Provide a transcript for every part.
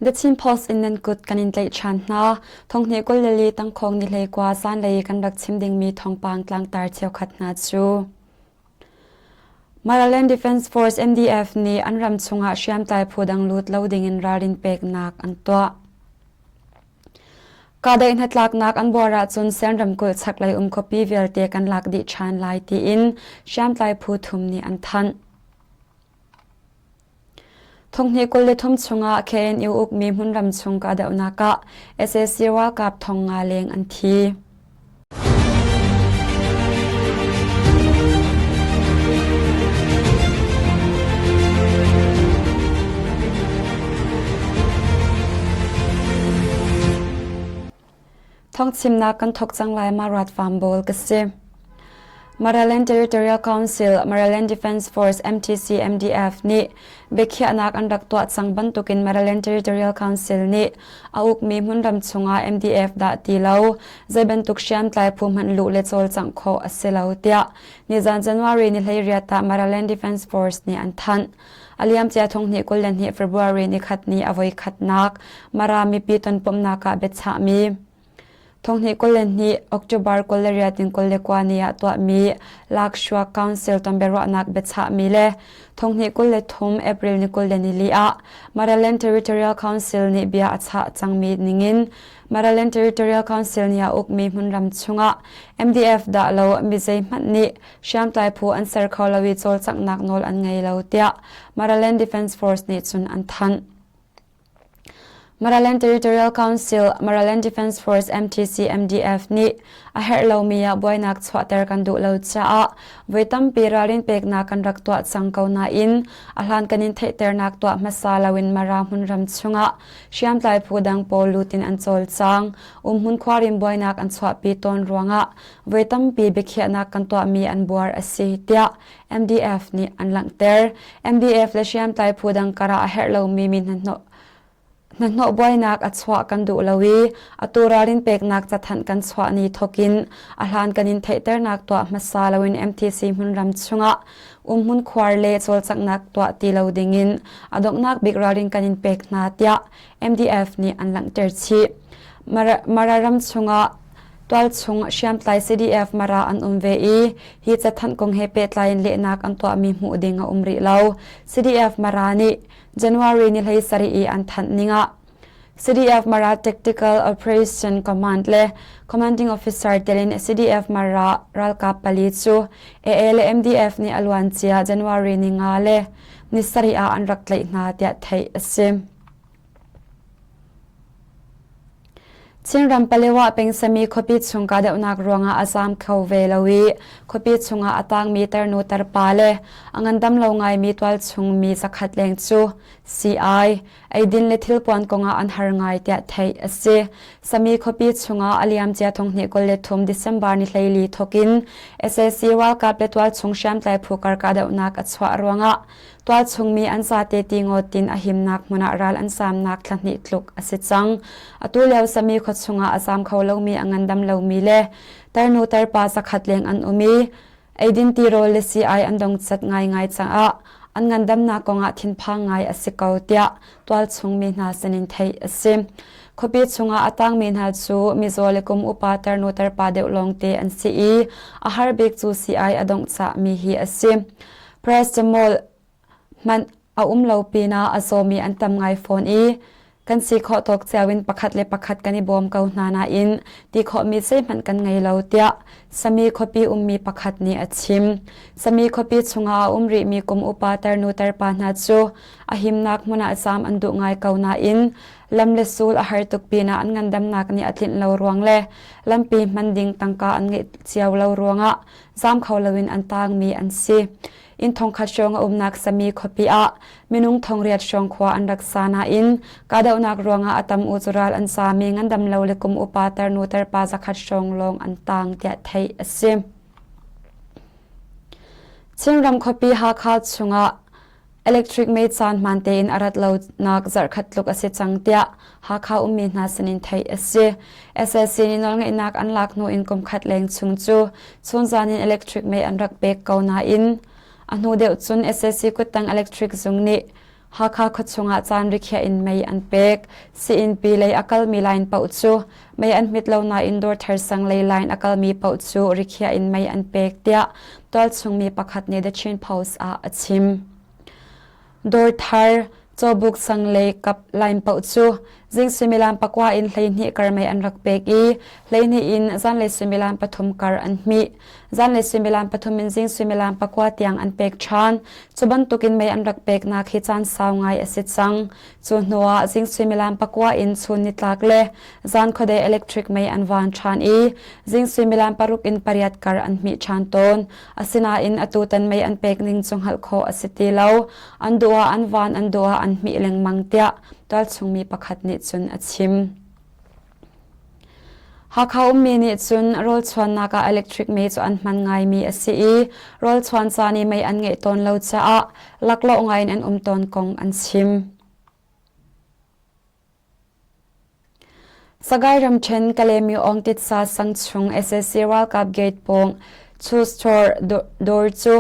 The Chin Post in nan kut kan in tlaih ṭhan hna. Thonghnih 22 tangkhawng ni hleikua zanlei kan rak chim dingmi thawngpang tlangtar cheukhat hna cu. Maraland Defence Force MDF nih an ram chungah hriamtlai phu dang lut lo dingin ralrin peknak an tuah. Kahdaih hnatlaknak an buar ahcun Sen ramkulh chaklei um khuapi vialte kan lak dih ṭhan lai tiin hriamtlai phu thum nih an thanh. Thonghnih 23 chungah KNU ukmi hmunram chung kahdohnak ah sac ralkap thong nga leng an thi. Thawngchimnak kan thawk cang lai ma ruat fam bawl ka si. Maraland Territorial Council, Maraland Defence Force MTC MDF nih biakhiahnak an rak tuah cang bantukin Maraland Territorial Council nih a ukmi hmunram chungah MDF dah ti lo zei bantuk hriamtlai phu hmanh luh le cawlcangh khawh a si lo tiah nizan January ni 18 ah Maraland Defence Force nih an thanh. A liamcia thonghnih 22 February ni khat ni a voi khatnak Mara mipi tonpumhnak ah biachahmi Thonghnih 22 October 28 in 29 ni ah tuahmi Lakshua Council tonbiaruahnak biachahmi le thonghnih 23 April ni 24 ah Maraland Territorial Council nih bia a chah cangmi ningin Maraland Territorial Council nih a ukmi hmunram chungah MDF dah lo mi zeihmanh nih hriamtlai phu an ser kho lo i cawlcanghnak nawl an ngei lo tiah Maraland Defence Force nih cun an thanh. Maraland Territorial Council, Maraland Defence Force MTC MDF nih a herh lomi ah buainak chuahter kan duh lo caah voi tampi ralrin peknak kan rak tuah cang ko nain a hlankan in theihternak tuah hmasa loin Mara hmunram chungah hriamtlai phu dang pawl lut in an cawlcang. Umhmun khuarim buainak an chuahpi tawn ruangah voi tampi biakhiahnak kan tuahmi an buar a si tiah MDF nih an langhter. MDF le hriamtlai phu dang karah a herh lomi mi hnahnawh buainak a chuah kan duh lo i atu ralrin peknak cathanh kan chuah ni thawkin a hlan kan in theihternak tuah hmasa loin MTC hmunram chungah umhmun khuar le cawlcanghnak tuah ti lo dingin a donghnak bik ralrin kan in pek hna tiah MDF nih an langhter chih. Mara ram chungah Tualchung hriamtlai CDF Mara an um ve i hi cathanh kong he pehtlai in lehnak an tuahmi hmuh ding a um rih lo. CDF Mara nih January ni 17 i an thanh ning ah CDF Mara Tactical Operation Command le Commanding Officer telin CDF Mara ralkap pali cu AA le MDF nih a luancia January ni nga le ni sarih ah an rak tlaih hna tiah theih a si. Chinram Palewa peng sami khuapi chung kahdohnak ruangah a zaam kho ve lo i khuapi chungah a tangmi tarnu tarpa le a ngandam lo ngaimi tualchung mi zakhat leng cu sii-ai, eidin le thilpuan kongah an har ngai tiah theih a si. Sami khuapi chungah a liamcia thonghnih 23 December ni 14 thokin sac ralkap le tualchung hriamtlai phu kar kahdohnak a chuah ruangah Tualchung mi an zate ti ngawt in a himnak hmun ah ral an samnak thla hnih tluk a si cang. Atu lio sami khua chungah a zam kho lomi a ngandam lomi le tarnu tarpa zakhat leng an um i eidin tirawl le sii-ai an dongcat ngaingai caah an ngandamnak kongah thinphang ngai a si ko tiah tualchung mi hna sinin theih a si. Khuapi chungah a tangmi hna cu mizaw le kum upa tarnu tarpa deuh lawngte an si i a har bik cu sii-ai a dongh cahmi hi a si. Paracetamol hmanh a um lo pinah a zawmi an tam ngai fawn i kan si khawh tawk cio in pakhat le pakhat kan i bawm ko hna nain ti khawhmi zeihmanh kan ngei lo tiah Sami khuapi ummi pakhat nih a chim. Sami khuapi chungah a um rihmi kum upa tarnu tarpa hna cu a himnak hmun ah zaam an duh ngai ko nain lam le sul a har tuk pinah an ngandamnak nih a tlinh lo ruang le lampi hman ding tangka an ngeih cio lo ruangah zaam kho loin an taangmi an si. Inn thongkhat hrawng a umnak Sami khuapi ah minung thongriat hrawng khua an rak sa nain kahdohnak ruangah a tam u cu ral an sami ngandam lo le kum upa tarnu tarpa zakhat hrawng lawng an taang tiah theih a si. Chinram khuapi Hakha chungah Electric mei caan hmaan tein a rat lonak zarhkhat tluk a si cang tiah Hakha ummi hna sinin theih a si. SAC nih nawlngeihnak an lak hnu in kumkhat leng chung cu chunzan in electric mei an rak pek ko nain a hnu deuh cun SAC kuttang electric zung nih. Hakha khuachung ah caan rikhiah in mei an pek. Sii-innpi lei a kalmi line paoh cu mei an hmit lo nain Dawrthar sang lei line a kalmi paoh cu rikhiah in mei an pek tiah tualchung mi pakhat nih The Chin Post ah a chim. Dawrthar, Cawbuk sang lei kap line paoh cu zing suimilam pakua in 12 kar mei an rak pek i 12 in zanlei suimilam pathum kar an hmih. Zanlei suimilam pathum in zing suimilam pakua tiang an pek ṭhan. Cu bantukin mei an rak peknak hi caan sau ngai a si cang. Cu hnuah zing suimilam pakua in chun nitlak le zan khuadei electric mei an van ṭhan i zing suimilam paruk in pariat kar an hmih ṭhan tawn. Asinain atutan mei an pek ning cu hngalh khawh a si ti lo. An duh ah an van, an duh ah an hmih lengmang tiah tualchung mi pakhat nih cun a chim. Hakha ummi nih cun rawlchuannak ah electric mei cu an hman ngaimi a si i rawlchuan caan i mei an ngeih tawn lo caah laklawh ngai in an um tawn kong an chim. Sagaing ramṭhen Kalaymyo Aungtitsa sang chung sac ralkap gate pawng Chustor dawr cu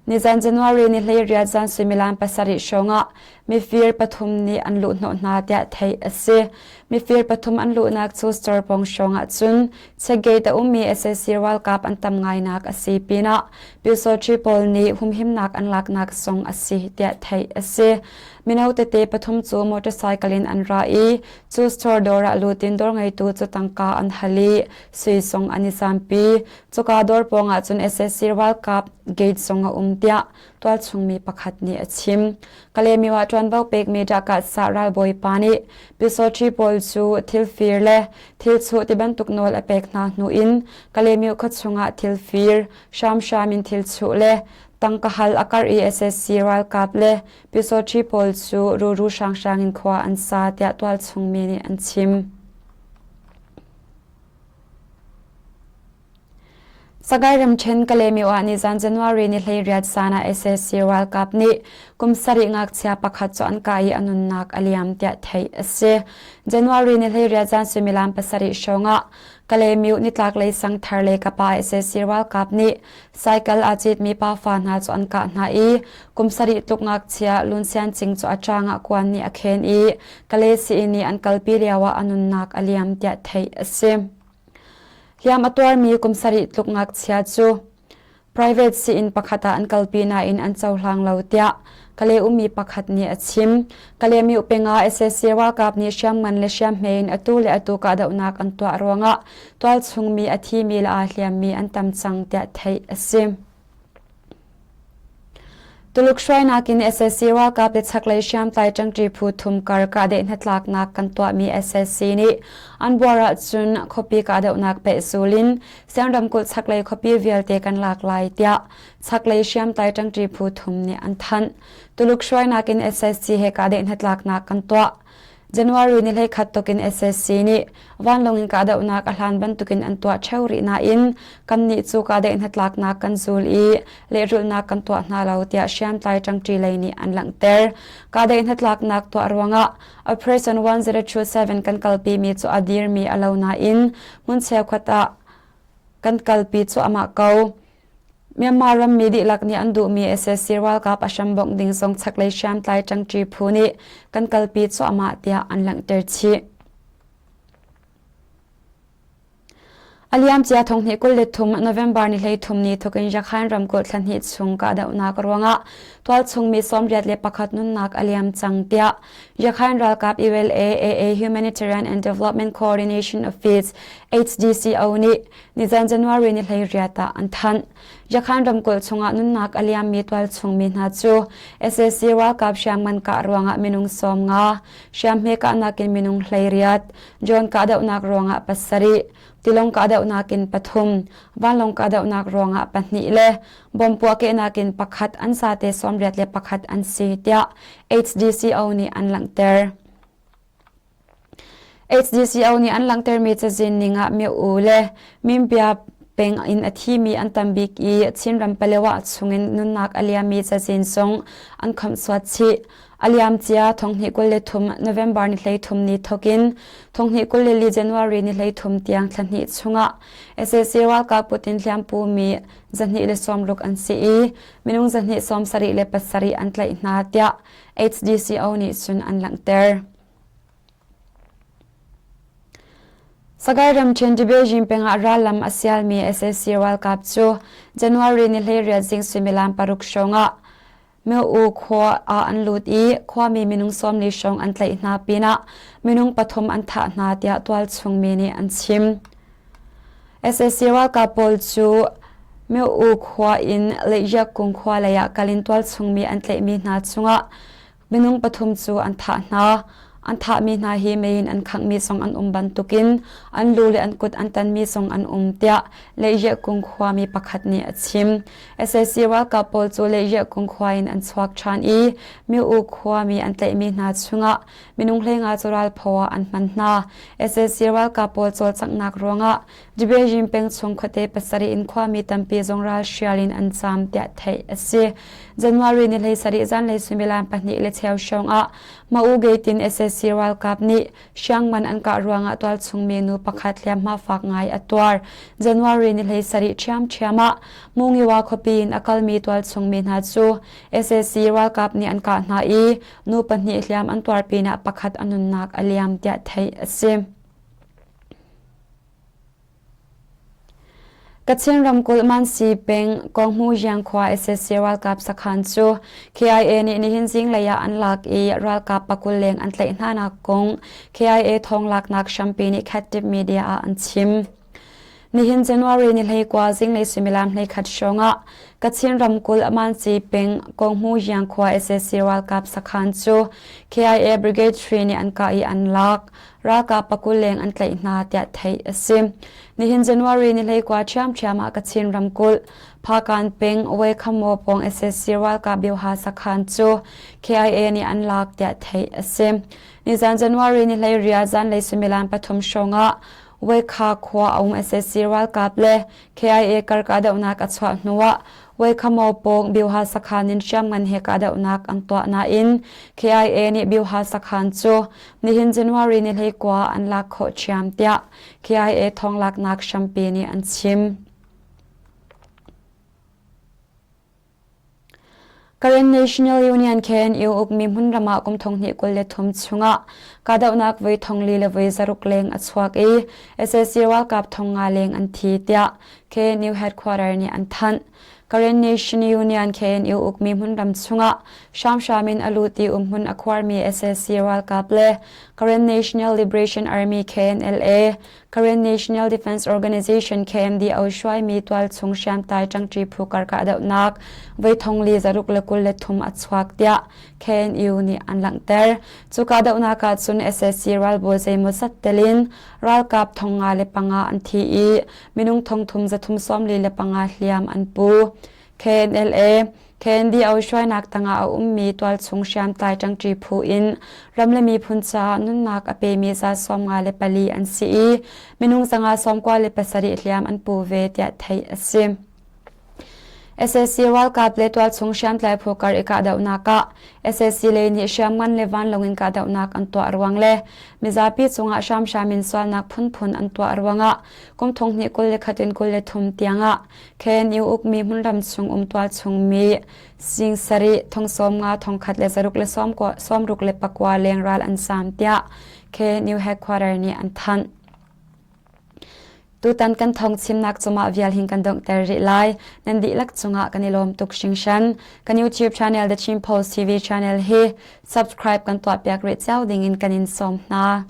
nizan January ni 18 zan suimilam pasarih hrawng ah mifir pathum nih an luhhnawh hna tiah theih a si. Mifir pathum an luhnak cu store pawng hrawng ah cun check gate a ummi sac ralkap an tam ngainak a si pinah Pyusawṭhi pawl nih humhimnak an laknak zong a si tiah theih a si. Mino tete pathum cu motorcycle in an ra i cu store dawr ah lut in dawr ngeitu cu tangka an hal i sui zong an i zampi. Cuka dawr pawng ah cun sac ralkap gate zong a um tiah tualchung mi pakhat nih a chim. Kalaymyo ah ṭuanvo pekmi Dahkah ralbawi pa nih Pyusawṭhi pawl cu thil fir le thil chuh ti bantuk nawl a pek hna hnu in Kalaymyo khuachung ah thil fir, hramhram in thil chuh le tangka hal a karh i sac ralkap le Pyusawṭhi pawl cu ruru hranghrang in khua an sa tiah tualchung mi nih an chim. Sagaing ramṭhen Kalaymyo ah nizan January ni 18 zan ah sac ralkap nih kum sarih ngakchia pakhat cu an kah i a nunnak a liam tiah theih a si. January ni 18 zan suimilam pasarih hrawng ah Kalaymyo nitlaklei sangthar le kapa sac ralkap nih cycle aa citmi pafa hna cu an kah hna i kum sarih tluk ngakchia Lun Sian Cing cu a ṭang ah kuan nih a khen i Kalay sii nih an kalpi lioah a nunnak a liam tiah theih a si. Hliam a tuarmi kum sarih tluk ngakchia cu private sii-inn pakhat ah an kalpi nain an cohlang lo tiah Kale ummi pakhat nih a chim. Kalaymyo peng ah sac ralkap nih hriamngan le hriamhme in atu le atu kahdohnak an tuah ruangah tualchung mi a thimi le aa hliammi an tam cang tiah theih a si. Tuluk hruainak in sac ralkap le chaklei hriamtlai ṭangṭi phu thum kar kahdaih hnatlaknak kan tuahmi sac nih an buar ahcun khuapi kahdohnak pehzul in Siang ramkulh chaklei khuapi vialte kan lak lai tiah chaklei hriamtlai ṭangṭi phu thum nih an thanh. Tuluk hruainak in sac he kahdaih hnatlaknak kan tuah. January ni 11 tuk in sac nih vanlawng in kahdohnak a hlan bantukin an tuah ṭheo rih nain kannih cu kahdaih hnatlaknak kan zul i lehrulhnak kan tuah hna lo tiah hriamtlai ṭangṭi lei nih an langhter. Kahdaih hnatlaknak tuah ruangah Operation 1027 kan kalpimi cu a dirmi a lo nain hmun cheukhat ah kan kalpi cuahmah ko. Myanmar rammi dihlak nih an duhmi sac ralkap a hrambongh ding zong chaklei hriamtlai ṭangṭi phu nih kan kalpi cuahmah tiah an langhter chih. A liamcia thonghnih 23 November ni 13 ni thawkin Rakhine ramkulh thla hnih chung kahdohnak ruangah tualchung mi 81 nunnak a liam cang tiah Rakhine ralkap ULA AA Humanitarian and Development Coordination Office HDCO nih nizan January ni 18 ah an thanh. Rakhine ramkulh chungah nunnak a liammi tualchung mi hna cu sac ralkap hriamngan kah ruangah minung 50, hriamhme kahnak in minung 18, drone kahdohnak ruangah pasarih, tilawng kahdohnak in pathum, vanlawng kahdohnak ruangah pahnih le bom puahkehnak in pakhat an zate 81 an si tiah HDCO nih an langhter. HDCO nih an langhtermi cazin ning ah Myo-u le Mimbia peng in a thimi an tam bik i Chinram Palewa chungin nunnak a liammi cazin zong an khomhsuat chih. A liamcia thonghnih 23 November ni 13 ni thokin thonghnih 24 January ni 13 tiang thla hnih chungah sac ralkap kut in hliampu mi 260 an si i minung 277 an tlaih hna tiah HDCO nih cun an langhter. Sagaing ramṭhen Debejing peng ah rallam a sialmi sac ralkap cu January ni 18 zing suimilam paruk hrawng ah Myo-u khua ah an lut i khuami minung 40 hrawng an tlaih hna pinah minung pathum an thah hna tiah tualchung mi nih an chim. Sac ralkap pawl cu Myo-u khua in Leihriak-kung khua lei ah kal in tualchung mi an tlaihmi hna chungah Minung pathum cu an thah hna. An thahmi hna hi mei in an khanghmi zong an um bantukin an lu le an kut an tanmi zong an um tiah Leihriahkung khuami pakhat nih a chim. Sac ralkap pawl cu Leihriahkung khua in an chuak ṭhan i Myo-u khuami an tlaihmi hna chungah minung 15 cu ralphaw ah an hman hna. Sac ralkap pawl cawlcanghnak ruangah Dibejin peng chung khuate pasarih in khuami tampi zong ralhrial in an caam tiah theih a si. January ni 17 zanlei suimilam pahnih le cheu hrawng ah Ma'u Gate in sac ralkap nih Hriangman an kah ruangah tualchung mi nu pakhat hliamhma fak ngai a tuar. January ni 17 ṭhiamṭhiam ah Mungiwa khuapi in a kalmi tualchung mi hna cu sac ralkap nih an kah hna i nu pahnih hliam an tuar pinah pakhat a nunnak a liam tiah theih a si. Kachin ramkulh Mansi peng Kawngmu Jiang khua sac ralkap sakhan cu KIA nih nihin zinglei ah an lak i ralkap pakul leng an tlaih hnanak kong KIA thawnglaknak hrampi nih Khattip media ah an chim. Nihin January ni 19 zinglei suimilam 11 hrawng ah Kachin ramkulh Mansi peng Kawngmu Jiang khua sac ralkap sakhan cu KIA Brigade 3 nih an kah i an lak. Ralkap pakul leng an tlaih hna tiah theih a si. Nihin January ni 19 ṭhiamṭhiam ah Kachin ramkulh Phakan peng Wekhamo pawng sac ralkap bioha sakhan cu KIA nih an lak tiah theih a si. Nizan January ni 18 zanlei suimilam pathum hrawng ah Wekha khua a um sac ralkap le KIA kar kahdohnak a chuah hnuah Wekhamo pawng Bioha sakhan in hriamngan he kahdohnak an tuah nain KIA nih Bioha sakhan cu nihin January ni 19 an lak khawh ṭhiam tiah KIA thawnglaknak hrampi nih an chim. Karen National Union KNU ukmi hmunram ah kum 2023 chungah kahdohnak voi thong li le voi zaruk leng a chuak i sac ralkap thong nga leng an thi tiah KNU headquarter nih an thanh. Karen Nation Union KNU ukmi hmunram chungah hramhram in a lut i umhmun a khuarmi sac ralkap le Karen National Liberation Army KNLA, Karen National Defense Organization KMDO hruaimi tualchung hriamtlai ṭangṭi phu kar kahdohnak voi thong li zaruk le 23 a chuak tiah KNU nih an langhter. Cu kahdohnak ah cun sac ralbawi zeimawzat tel in ralkap thong nga le panga an thi i minung thongthum zathum 45 hliam an pu. KNLA, KNDO hruainak tangah a ummi tualchung hriamtlai ṭangṭi phu in ram le miphun caah nunnak a pemi za 54 an si i minung zanga 97 hliam an pu ve tiah theih a si. Sac ralkap le tualchung hriamtlai phu kar i kahdohnak ah sac lei nih hriamngan le vanlawng in kahdohnak an tuah ruang le mizapi cungah hramhram in sualnak phunphun an tuah ruangah kum 2021 in 23 tiangah KNU ukmi hmunram chung um tualchung mi sing sarih thong sawm nga thong khat le zaruk le sawm sawmruk le pakua leng ral an sam tiah KNU headquarter nih an thanh. Tutan kan thong chimnak cungah vial hin kan donghter rih lai. Nan dihlak cungah kan i lawm tuk hringhran. Kan YouTube channel The Chin Post TV channel hi subscribe kan tuah piak rih cio ding in kan in sawm hna.